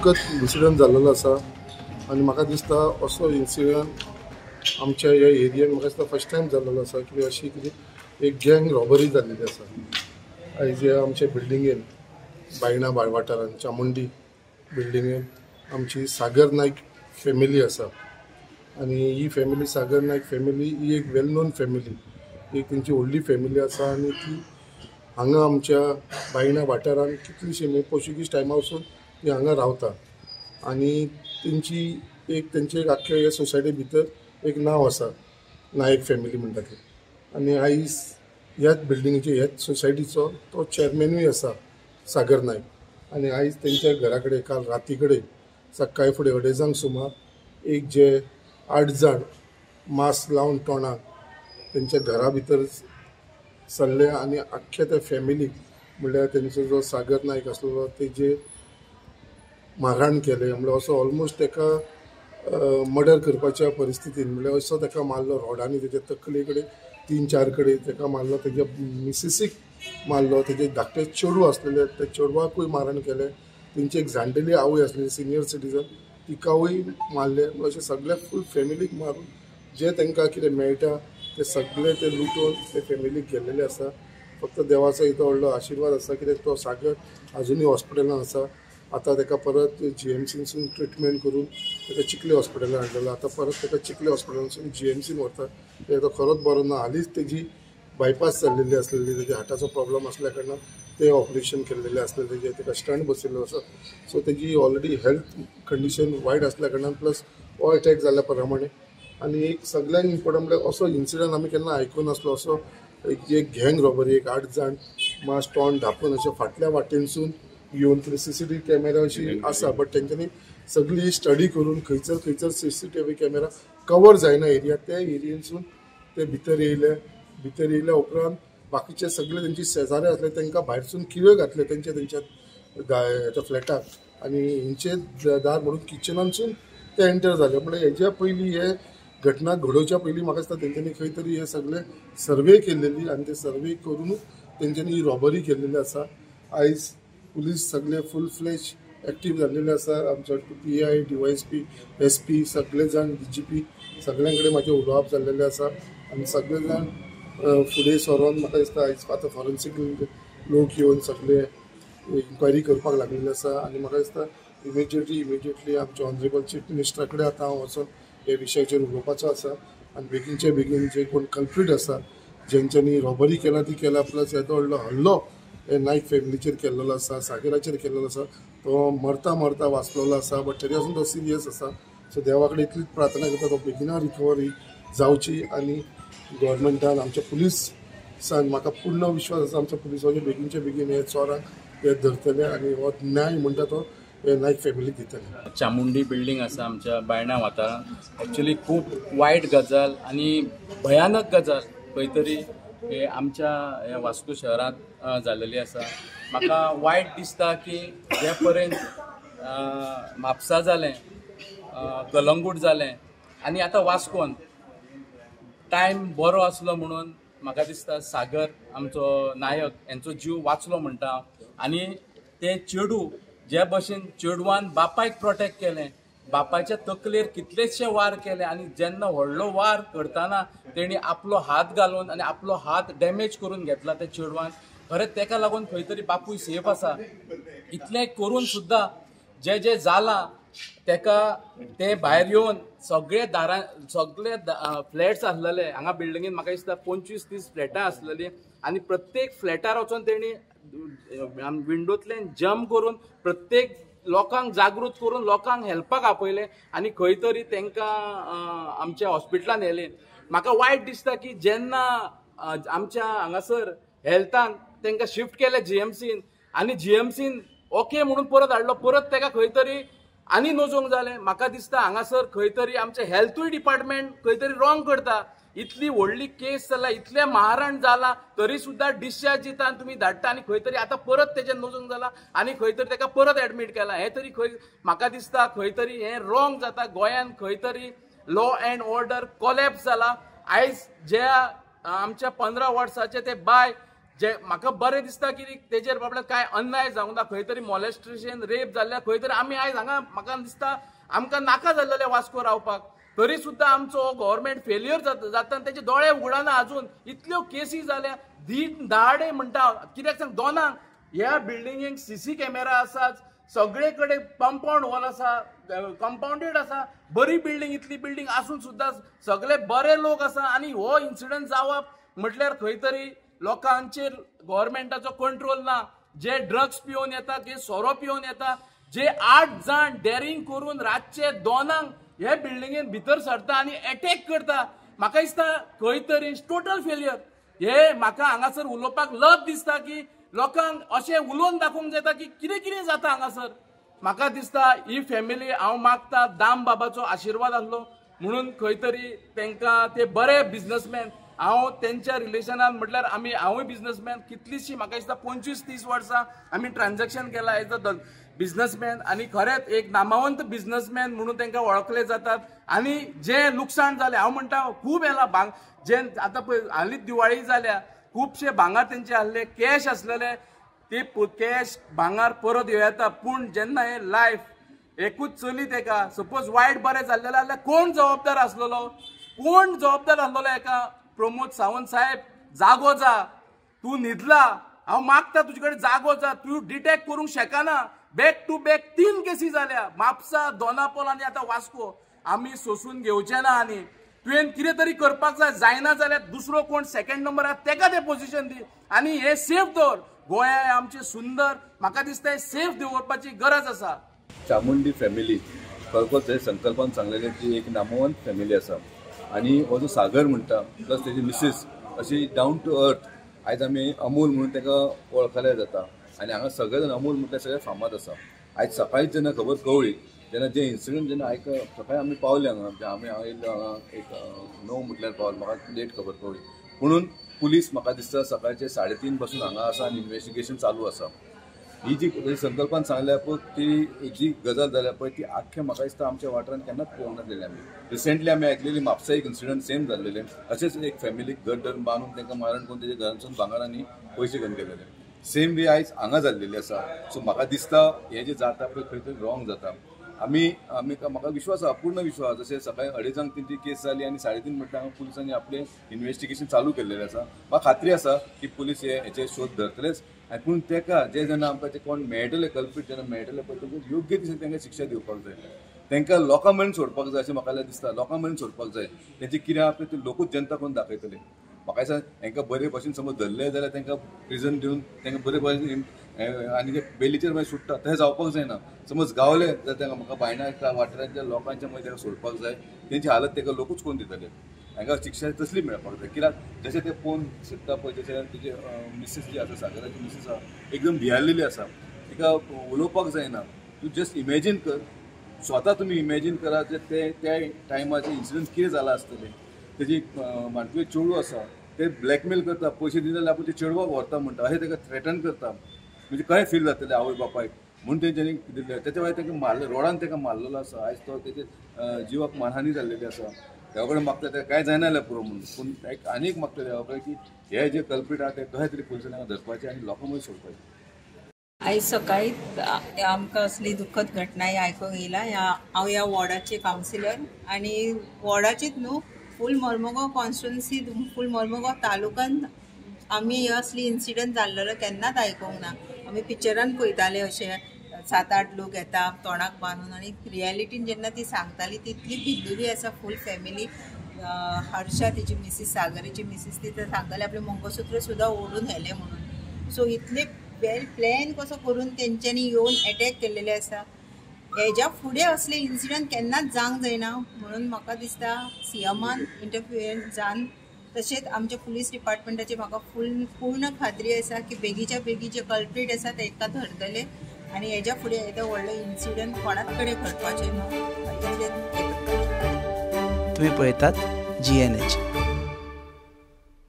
दुःखद इन्सिडंट जाल्लो आसा आनी म्हाका दिसता असो इन्सिडंट आमच्या ह्या एरियेन म्हाका दिसता फर्स्ट टायम जाल्लो आसा की अशी कितें एक गँग रॉबरी जाल्लेली आसा. आयज ह्या आमच्या बिल्डिंगेन बायणा वाठारान चामुंडी बिल्डिंगेन आमची सागर नायक फॅमिली आसा आनी ही फॅमिली सागर नायक फॅमिली ही एक वेल नोन फॅमिली, एक तेंची व्हडली फॅमिली आसा आनी ती हांगा आमच्या बायणा वाठारान कितलीशी म्हणजे पोर्चुगीज टायमा वचून ती हांगा रावता आनी तेंची एक तेंचे एक आख्खे हे सोसायटी भितर एक नांव आसा, नायक फॅमिली म्हणटा ते. आनी आयज ह्याच बिल्डिंगेचे ह्याच सोसायटीचो तो चॅरमॅनूय आसा सागर नायक. आनी आयज तेंच्या घरा कडेन काल राती कडेन सकाळी फुडें अडेजांक सुमार एक जे 8 जाण मास्क लावन तोंडाक तेंच्या घरा भितर सरले आनी आख्खे त्या फॅमिलीक म्हणल्यार तेंचो जो सागर नायक आसलो तेजे मारहाण केले. म्हणल्यार असो ऑलमोस्ट तेका मर्डर करपाच्या परिस्थितीन म्हणल्यार असो तेका मारलो रोडांनी, तेच्या तकले कडेन 3-4 कडेन तेका मारलो, तेज्या मिसिसीक मारलो, तेजे धाकटे चेडूं आसलेले त्या चेडवाकूय मारहाण केलें, तेंची एक जाणटेली आवय आसलेली सिनियर सिटीजन तिकावूय मारले. अशें सगळे फूल फॅमिलीक मारून जे तांकां कितें मेळटा ते सगळे ते लुटून ते फॅमिलीक गेल्लेले आसा. फक्त देवाचो इतलो व्हडलो आशिर्वाद आसा कित्याक तो सागर आजुनूय हॉस्पिटलान आसा. आतां ताका परत जीएमसीनसून ट्रिटमेंट करून ताका चिखले हॉस्पिटलान हाडलेलो, आतां परत ताका चिखले हॉस्पिटलानसून जीएमसीन व्हरता. तो खरोच बरो ना, हालींच तेजी बायपास जाल्लेली आसलेली, तेज्या हार्टाचो प्रॉब्लम आसल्या कारणान ते ऑपरेशन केल्लेलें आसलें, तेजें ताका स्टंट बसयल्लो आसा. सो तेजी ऑलरेडी हेल्थ कंडिशन वायट आसल्या कारणान प्लस हो एटॅक जाल्ल्या प्रमाणे आनी एक सगळ्यांत इम्पोर्टंट म्हणल्यार असो इन्सिडंट आमी केन्ना आयकूंक नासलो. असो एक गँग रॉबरी, एक 8 जाण मास्क तोंड धापून अशें फाटल्या वाटेनसून येवन कितें सीसीटीव्ही कॅमेरा अशी आसा बट तेंच्यांनी सगळी स्टडी करून खंयसर खंयसर सीसीटीव्ही कॅमेरा कवर जायना एरिया, त्या एरियेनसून ते भितर येयले. भितर येयल्या उपरांत बाकीचे सगळे तेंची शेजारी आसले तांकां भायरसून किळ्यो घातले तेंच्या तेंच्या फ्लॅटाक आनी हेंचे दार म्हणून किचनानसून ते एंटर जाले. म्हणल्यार हेज्या पयलीं हे घटना घडोवच्या पयलीं म्हाका दिसता तेंच्यांनी खंय तरी हे सगळे सर्वे केल्लेली आनी ते सर्वे करूनूच तेंच्यांनी ही रॉबरी केल्लेली आसा. आयज पुलीस सगळे फूल फ्लॅश एक्टीव जाल्लेले आसा. आमचो PI, DYSP, SP सगळे जाण, DGP सगळ्यां कडेन म्हाजें उलोवप जाल्लेलें आसा आनी सगळे जाण फुडें सरोन म्हाका दिसता आयज आतां फॉरेन्सीक लोक येवन सगळे इन्क्वायरी करपाक लागलेले आसा. आनी म्हाका दिसता इमिजिएटली आमच्या ऑनरेबल चीफ मिनिस्टरा कडेन आतां हांव वचोन ह्या विशयाचेर उलोवपाचो आसा आनी बेगीनचे बेगीन जे कोण कल्प्रीट आसा जेंच्यांनी रॉबरी केला ती केला, प्लस येदो व्हडलो हल्लो हे नायक फॅमिलीचेर केल्लो आसा, सागराचेर केल्लो आसा, तो मरता मरता वाचलेलो आसा बट तरी आसून तो सिरियस आसा. सो देवा कडेन इतलीच प्रार्थना करता तो बेगिना रिकवरी जावची आनी गव्हर्मेंटान आमच्या पुलिसान म्हाका पूर्ण विश्वास आसा आमच्या पुलिसांचे बेगीनचे बेगीन हे चोरांक हे धरतले आनी हो न्याय म्हणटा तो हे नायक फॅमिलीक दितले. चामुंडी बिल्डींग आसा आमच्या बायणा वाठारांत. एक्चुली खूब वायट गजाल आनी भयानक गजाल खंय तरी हे आमच्या ह्या वास्को शहरांत जाल्लेली आसा. म्हाका वायट दिसता की जे पर्यंत म्हापसा जालें, कलंगूट जालें आनी आतां वास्कोन टायम बरो आसलो म्हणून म्हाका दिसता सागर आमचो नायक हेंचो जीव वाचलो म्हणटा हांव. आनी ते चेडूं जे भशेन चेडवान बापायक प्रोटेक्ट केलें, बापायच्या तकलेर कितलेशे वार केले आनी जेन्ना व्हडलो वार करतना तेणी आपलो हात घालून आनी आपलो हात डॅमेज करून घेतला त्या चेडवान. खरें तेका लागून खंय तरी बापूय सेफ आसा. इतलें करून सुद्दां जें जें जालां तेका ते भायर येवन सगळे दारां सगळे फ्लॅट्स आसलेले हांगा बिल्डिंगेन म्हाका दिसता 25-30 फ्लॅटां आसलेलीं आनी प्रत्येक फ्लॅटार वचोन तेणी विंडोंतल्यान जम्प करून प्रत्येक लोकांक जागृत करून लोकांक हेल्पाक आपयलें आनी खंय तरी तांकां आमच्या हॉस्पिटलान व्हेलें. म्हाका वायट दिसता की जेन्ना आमच्या हांगासर हेल्थान तांकां शिफ्ट केलें जीएमसीन आनी जीएमसीन ओके म्हणून परत हाडलो, परत ताका खंय तरी आनी नोजोंक जालें. म्हाका दिसता हांगासर खंय तरी आमचें हेल्थूय डिपार्टमेंट खंय तरी रॉंग करता. इतली व्हडली केस जाला, इतलें मारण जाला तरी सुद्दां डिस्चार्ज दिता आनी तुमी धाडटा आनी खंय तरी आतां परत तेजें नोजूंक जाला आनी खंय तरी ताका परत एडमीट केला. हें तरी खंय म्हाका दिसता खंय तरी हें रॉंग जाता. गोंयांत खंय तरी लॉ एंड ऑर्डर कॉलॅप्स जाला. आयज ज्या आमच्या 15 वर्साचे ते बाय जे म्हाका बरें दिसता की तेजेर बाबड्या कांय अन्याय जावंक ना, खंय तरी मॉलेस्टेशन रेप जाल्ल्या खंय तरी आमी आयज हांगा म्हाका दिसता आमकां नाका जाल्लें वास्को रावपाक, तरी सुद्दां आमचो गव्हर्मेंट फेलियर जाता तेजे दोळे उगडना अजून. इतल्यो केसी जाल्या दीन दाडे म्हणटा कित्याक सांग, दोनांक ह्या बिल्डिंगेक सीसी कॅमेरा आसात, सगळे कडेन कंपाउंड वॉल आसा, कंपाउंडेड आसा, बरी बिल्डींग, इतली बिल्डींग आसून सुद्दां सगळे बरे लोक आसा आनी हो इन्सिडंट जावप म्हटल्यार खंय तरी लोकांचेर गव्हर्मेंटाचो कंट्रोल ना. जे ड्रग्स पिवन येता, जे सोरो पिवन येता, जे 8 जाण डेरिंग करून रातचे 2 हे बिल्डिंगेन भितर सरता आनी एटॅक करता, म्हाका दिसता खंय तरी टोटल फेलियर. हे म्हाका हांगासर उलोवपाक लज दिसता की लोकांक अशें उलोवन दाखोवंक जाता की कितें कितें जाता हांगासर. म्हाका दिसता ही फॅमिली हांव मागता दाम बाबाचो आशिर्वाद आसलो म्हणून खंय तरी तांकां ते बरे बिजनसमॅन, हांव तेंच्या रिलेशनान म्हटल्यार आमी हांवूय बिजनसमॅन, कितलीशी म्हाका दिसता 25-30 वर्सां आमी ट्रान्जॅक्शन केलां एज अ बिजनसमॅन आनी खरेंच एक नामावंत बिजनसमॅन म्हणून तांकां वळखले जातात. आनी जे लुकसाण जालें हांव म्हणटा खूब येला भांग, जे आतां पळय हालींच दिवाळी जाल्या खुबशे भांगार तेंचे आसले, कॅश आसलेले, ते कॅश भांगार परत येवं येता, पूण जेन्ना हे लायफ एकूच चली तेका सपोज वायट बरें जाल्लें जाल्यार कोण जबाबदार आसलेलो, कोण जबाबदार आसलेलो हेका? प्रमोद सावंत साहेब जागो जा, तूं न्हिदला, हांव मागता तुजे कडेन जागो जा, तूं डिटेक्ट करूंक शकना. बॅक टू बॅक 3 केसी जाल्या, म्हापसा, दोनापोल आनी आतां वास्को. आमी सोसून घेवचे ना आनी तुवें कितें तरी करपाक जाय, जायना जाल्यार दुसरो कोण सेकंड नंबर आसा तेका तें पोजिशन दी आनी हे सेफ दवर. गोंया आमचें सुंदर, म्हाका दिसता सेफ दवरपाची गरज आसा. चामुंडी फॅमिली खरोखर हे संकल्पान सांगलेले ती एक नामवंत फॅमिली आसा आनी हो जो सागर म्हणटा प्लस तेजी मिसीस अशी डावन टू अर्थ, आयज आमी अमूल म्हणून ताका वळखले जाता आनी हांगा सगळे जाण अमूल म्हटल्यार सगळे फामाद आसा. आयज सकाळीच जेन्ना खबर कळ्ळी तेन्ना जे इन्सिडंट जेन्ना आयक सकाळी आमी पावले हांगा, आमी हांगा येयल्लो हांगा एक 9 म्हटल्यार पावले, म्हाका लेट खबर कळ्ळी. पुणून पुलीस म्हाका दिसता सकाळचे 3:30 पासून हांगा आसा आनी इन्वेस्टिगेशन चालू आसा. ही जी संकल्पान सांगल्या पळय ती जी गजाल जाल्या पळय ती आख्खे म्हाका दिसता आमच्या वाठारान केन्नाच पळोवंक नासलेली. आमी रिसेंटली आमी आयकलेली म्हापसा एक इन्सिडंट सेम जाल्लेले, अशेंच एक फॅमिलीक घर धरून बांदून तांकां मारण करून तेजे घरांतसून भांगर आनी पयशे घेवन गेलेले. सेम वे आयज हांगा जाल्लेली आसा. सो म्हाका दिसता हें जें जाता पळय खंय तरी रॉंग जाता. आमी आमी म्हाका विश्वास आसा, पूर्ण विश्वास. जशें सकाळी 2:30 तेंची केस जाली आनी 3:30 म्हटल्यार हांगा पुलिसांनी आपलें इन्वेस्टिगेशन चालू केल्लेलें आसा. म्हाका खात्री आसा की पुलीस हे हेचे शोध धरतलेच आनी पूण तेका जे जेन्ना आमकां जे कोण मेळटले कल्पीट जेन्ना मेळटले पळय तेंकां योग्य दिशेन तांकां शिक्षा दिवपाक जाय, तांकां लोकां मेरेन सोडपाक जाय अशें म्हाका दिसता. लोकां मेरेन सोडपाक जाय, तेंचें कितें आसा ते लोकूच जनता करून दाखयतले. म्हाका दिसता तांकां बरे भशेन समज धरले जाल्यार तांकां प्रिजन दिवन तांकां बरे भशेन आनी ते बेलीचेर मागीर सुट्टा तशें जावपाक जायना. समज गावले जाल्यार तांकां म्हाका बायणा वाठारांच्या लोकांच्या मदीं तांकां सोडपाक जाय, तेंची हालत तांकां लोकूच करून दितले. तांकां शिक्षा तसली मेळपाक जाय. कित्याक जशें ते पळोवन शिकता पळय जशें तेजे मिसीस जी आसा, सागराची मिसीस आसा, एकदम भियारलेली आसा, तिका उलोवपाक जायना. तूं जस्ट इमेजीन कर, स्वता तुमी इमेजीन करा जे ते त्या टायमाचे इन्सिडंट कितें जाला आसतलें. तेजी माणकुलें चेडूं आसा ते ब्लॅकमेल करता, पयशे दिना जाल्यार आपूण ते चेडवाक व्हरता म्हणटा, अशें ताका थ्रेटन करता. म्हणजे कशें फील जातलें आवय बापायक म्हणून तेंच्यांनी दिल्लें. तेच्या भायर ताका मारले, रोडान ताका मारलेलो आसा. आयज तो तेजे जिवाक मानहानी जाल्लेली आसा. देवा कडेन मागता तेका कांय जायना जाल्यार पुरो म्हणून, पूण एक आनी एक मागता देवा कडेन की हे जे कल्पीट आहा ते कशें तरी पुलिसांनी धरपाचे आनी लोकां मदीं सोडपाचे. आयज सकाळी आमकां असली दुःखद घटना आयकूंक येयला. हांव ह्या वॉर्डाचे कावन्सिलर आनी वॉर्डाचीच न्हू फूल मर्मगांव कॉन्स्टिट्युन्सी, फूल मर्मगांव तालुक्यान आमी असली इन्सिडंट जाल्लेलो केन्नाच आयकूंक ना. आमी पिक्चरान पळयताले अशे 7-8 लोक येता तोंडाक बांदून, आनी रियलिटीन जेन्ना ती सांगताली तितली भिल्लेली आसा फूल फॅमिली. हर्षा तिची मिसीस, सागराची मिसीस, ती सांगताली आपलें मंगळसूत्र सुद्दां ओडून व्हेलें म्हणून. सो इतले वेल प्लॅन कसो करून तेंच्यांनी येवन एटॅक केल्लेले आसा. हेज्या फुडें असले इन्सिडंट केन्नाच जावंक जायना म्हणून म्हाका दिसता सीएमान इंटरफियरन्स जावन, तशेंच आमच्या पुलीस डिपार्टमेंटाची म्हाका फूल पूर्ण खात्री आसा की बेगीच्या बेगी जे कल्प्रीट आसा तेका धरतले आनी हेज्या फुडें येदो व्हडलो इन्सिडंट कोणाच कडेन घडपाचें न्हू. तुमी पळयतात GNH.